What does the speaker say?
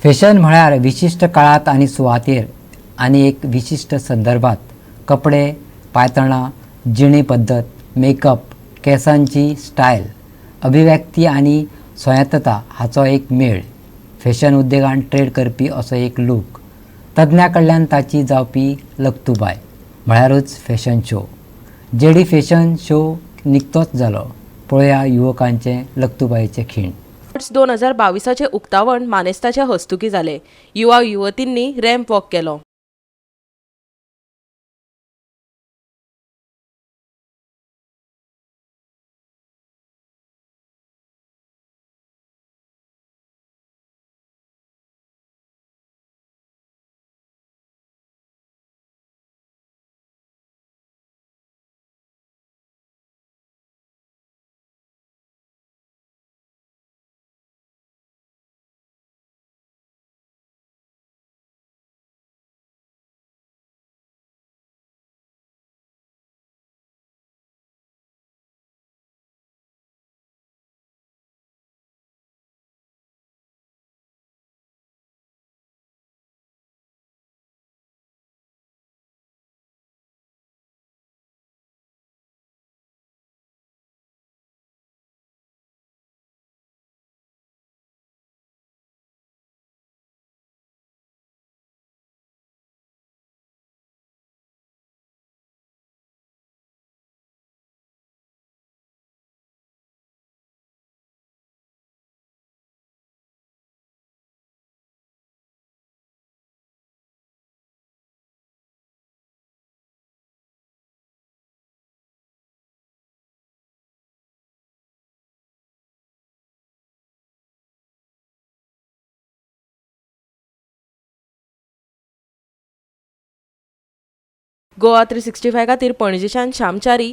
Fashion म्हळ्यार विशिश्ट काळांत आनी सुवातेर आनी एक विशिश्ट संदर्भात कपडे, पांयतणां, जिणे पद्दत, मेकअप, केंसांची स्टायल, अभिव्यक्ती आनी स्वायत्तता हाचो एक मेळ. फॅशन उद्देगान ट्रेड करपी असो एक लूक, तज्ञां कडल्यान ताची जावपी लक्तुबाय म्हळ्यारूच fashion show. JD fashion show निकतोच जालो. पळोवया युवकांचे लक्तुबायेचे खीण. 2022आचें उक्तावण मानेस्ताच्या हस्तुकीं जालें. युवा युवतींनी रॅम्प वॉक केलो. गोवा 365 खातीर पणजेच्यान श्यामचारी.